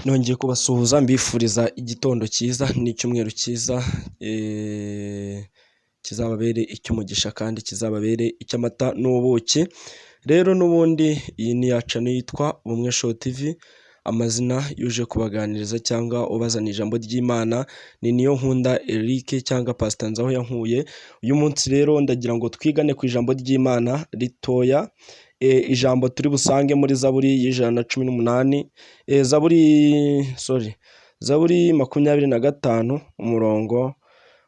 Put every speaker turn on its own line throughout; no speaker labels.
Nongeye kubasuhuza mbifuriza igitondo cyiza n'icyumweru cyiza, kizababere icy'umugisha kandi kizababere icy'amata n'ubuki. Rero n'ubundi iyi ni ya channel yitwa Ubumwe Show TV, amazina y'uje kubaganiriza cyangwa ubazana ijambo ry'Imana ni Niyonkunda Eric cyangwa Pastor Nzahoyankuye. Uyu munsi rero ndagira ngo twigane ku ijambo ry'Imana ritoya, ijambo turi busange muri Zaburi y'118, Zaburi, sorry, Zaburi 25 umurongo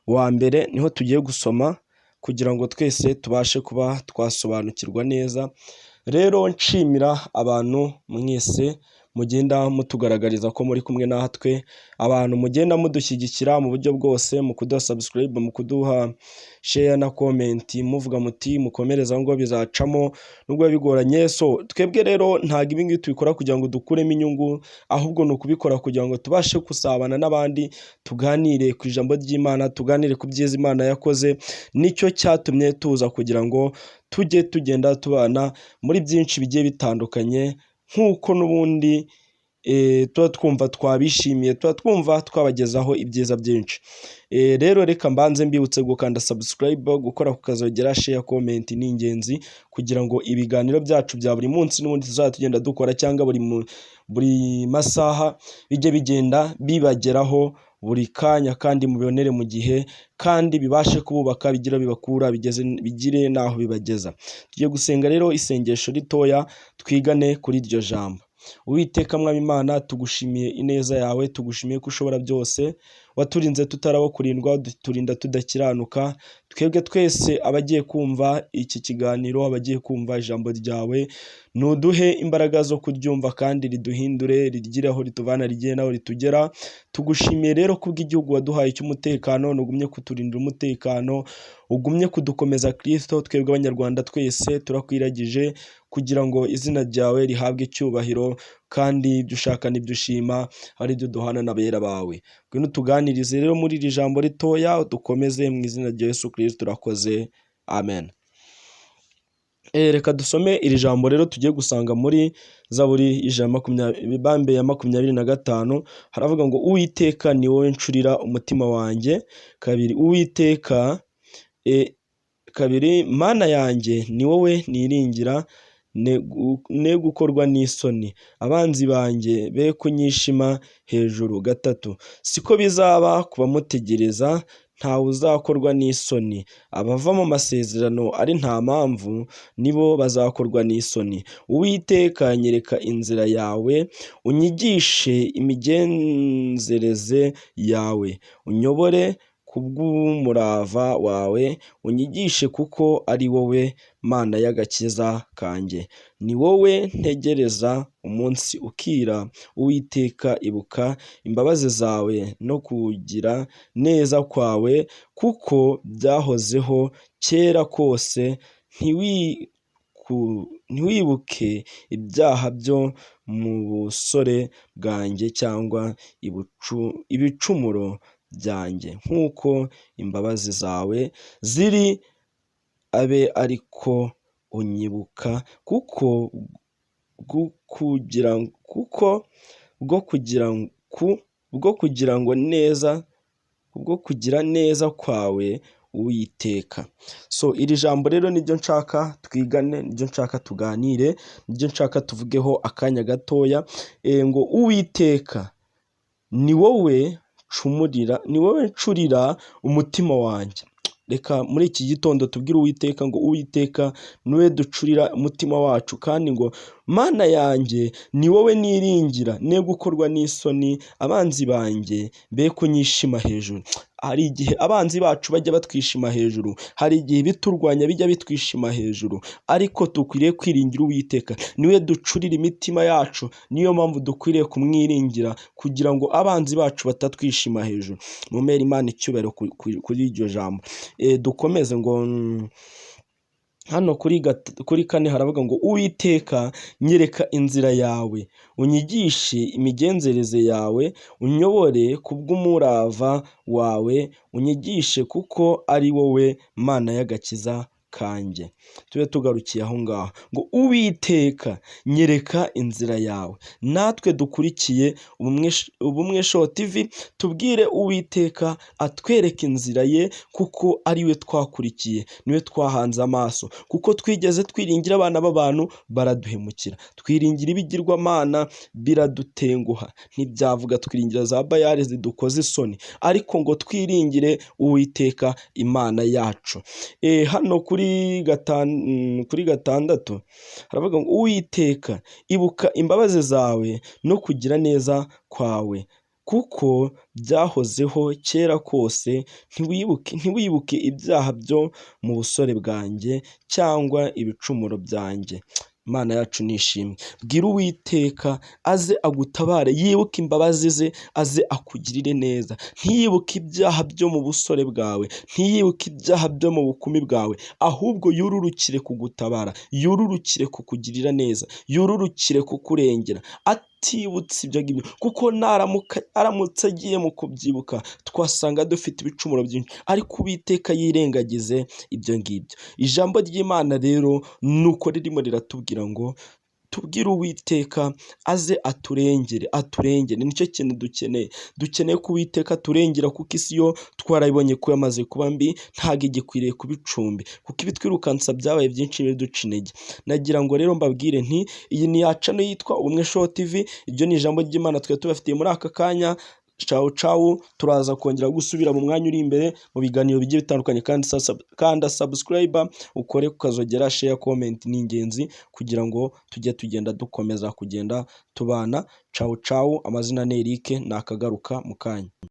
wa mbere niho tugiye gusoma kugira ngo twese tubashe kuba twasobanukirwa neza. Rero nshimira abantu mwese mugenda mutugaragariza ko muri kumwe natwe, abantu mugenda mudushyigikira mu buryo bwose, mu kuduha subscribe, mu kuduha share na comment, muvuga muti mukomereze aho ngaho bizacamo nubwo biba bigoranye. So twebwe rero ntabwo ibi ngibi tubikora kugira ngo dukuremo inyungu, ahubwo ni ukubikora kugira ngo tubashe gusabana n'abandi, tuganire ku ijambo ry'Imana, tuganire ku byiza Imana yakoze. Nicyo cyatumye tuza kugira ngo tujye tugenda tubana muri byinshi bigiye bitandukanye, nk'uko n'ubundi tuba twumva twabishimiye, tuba twumva twabagezaho ibyiza byinshi. Rero reka mbanze mbibutse gukanda subscribe, gukora ku kazogera, share, comment ni ingenzi kugira ngo ibiganiro byacu bya buri munsi n'ubundi tuzajya tugenda dukora cyangwa buri masaha bijye bigenda bibageraho buri kanya kandi mubibonere mu gihe kandi bibashe kububaka, bigire aho bibakura, bigeze bigire n'aho bibageza. Tugiye gusenga rero isengesho ritoya twigane kuri iryo jambo. Uwiteka Mwami Imana, tugushimiye ineza yawe, tugushimiye ko ushobora byose, waturinze tutarabo kurindwa, turinda tudakiranuka. Twebwe twese abagiye kumva iki kiganiro, abagiye kumva ijambo ryawe, nuduhe imbaraga zo kuryumva kandi riduhindure, rigire aho rituvana, rigere n'aho ritugera. Tugushimiye rero kubw'igihugu waduhaye cy'umutekano, nugumye kuturindira umutekano, ugumye kudukomeza Kristo. Twebwe Abanyarwanda twese turakwiragije kugira ngo izina ryawe rihabwe icyubahiro kandi ibyo ushaka n'ibyo ushima ari byo duhana n'abera bawe. Ngwino utuganirize rero muri iri jambo ritoya, dukomeze mu izina rya Yesu Kristo turakoze, amen. Reka dusome iri jambo rero tugiye gusanga muri Zaburi 120, bambe ya 25, haravuga ngo: "Uwiteka, ni wowe ncurira umutima wanjye." Kabiri, "Uwiteka, kabiri, Mana yanjye, ni wowe niringira, ne gukorwa n'isoni, abanzi banjye be kunyishima hejuru." Gatatu, "Siko bizaba ku bamutegereza, ntawe uzakorwa n'isoni. Abava mu masezerano ari nta mpamvu nibo bazakorwa n'isoni. Uwiteka, nyereka inzira yawe, unyigishe imigenzereze yawe, unyobore kubw'umurava wawe, unyigishe kuko ari wowe Mana y'agakiza kanjye. Ni wowe ntegereza umunsi ukira. Uwiteka, ibuka imbabazi zawe no kugira neza kwawe, kuko byahozeho kera kose. Ntiwibuke ibyaha byo mu busore bwanjye cyangwa ibicumuro byanjye. Nk'uko imbabazi zawe ziri, abe ariko unyibuka, kuko bwo kugira neza kwawe, Uwiteka." So iri jambo rero niryo nshaka twigane, niryo nshaka tuganire, niryo nshaka tuvugeho akanya gatoya, ngo: "Uwiteka, ni wowe ncumurira, ni wowe ncurira umutima wanjye." Reka muri iki gitondo tubwire Uwiteka ngo Uwiteka niwe ducurira umutima wacu, kandi ngo: "Mana yanjye, ni wowe niringira, ne gukorwa n'isoni, abanzi banjye be kunyishima hejuru." Hari igihe abanzi bacu bajya batwishima hejuru, hari igihe ibiturwanya bijya bitwishima hejuru, ariko dukwiriye kwiringira Uwiteka, niwe ducurira imitima yacu. Niyo mpamvu dukwiriye kumwiringira kugira ngo abanzi bacu batatwishima hejuru. Mumere Imana icyubahiro kuri iryo jambo. Dukomeze ngo hano kuri kane haravuga ngo: "Uwiteka, nyereka inzira yawe, unyigishe imigenzereze yawe, unyobore kubw'umurava wawe, unyigishe kuko ari wowe Mana y'agakiza." Kanjye. Tube tugarukiye aho ngaho ngo: "Uwiteka, nyereka inzira yawe." Natwe dukurikiye Ubumwe Show TV, tubwire Uwiteka atwereke inzira ye, kuko ari we twakurikiye, niwe twahanze amaso, kuko twigeze twiringira abana b'abantu baraduhemukira, twiringira ibigirwamana biradutenguha, ntibyavuga, twiringira za Bayari zidukoza isoni, ariko ngo twiringire Uwiteka Imana yacu. Hano kuri gatanu, kuri gatandatu haravuga ngo: "Uwiteka, ibuka imbabazi zawe no kugira neza kwawe, kuko byahozeho kera kose. Ntiwibuke ibyaha byo mu busore bwanjye cyangwa ibicumuro byanjye." Imana yacu nishimwe. Bwira Uwiteka aze agutabare, yibuke imbabazi ze, aze akugirire neza. Ntiyibuke ibyaha byo mu busore bwawe, ntiyibuke ibyaha byo mu bukumi bwawe, ahubwo yururukire kugutabara, yururukire kukugirira neza, yururukire kukurengera atibutse ibyo ngibyo, kuko naramuka aramutse agiye mu kubyibuka twasanga dufite ibicumuro byinshi, ariko Uwiteka yirengagize ibyo ngibyo. Ijambo ry'Imana rero nuko ririmo riratubwira ngo tubwire Uwiteka aze aturengere, aturengere. Nicyo kintu dukeneye. Dukeneye ko Uwiteka aturengera, kuko isi yo twarabibonye ko yamaze kuba mbi, ntabwo igikwiriye kuba icumbi, kuko ibitwirukansa byabaye byinshi, biduca intege. Nagira ngo rero mbabwire nti iyi ni ya channel yitwa Ubumwe Show TV. Iryo ni ijambo ry'Imana twari tubafitiye muri aka kanya. Cawu cawu, turaza kongera gusubira mu mwanya uri imbere mu biganiro bigiye bitandukanye. Kandi kanda subscribe, ukore ukazogera, share, comment ni ingenzi kugira ngo tujye tugenda dukomeza kugenda tubana. Cawu cawu, amazina ni Eric, nakagaruka mu kanya.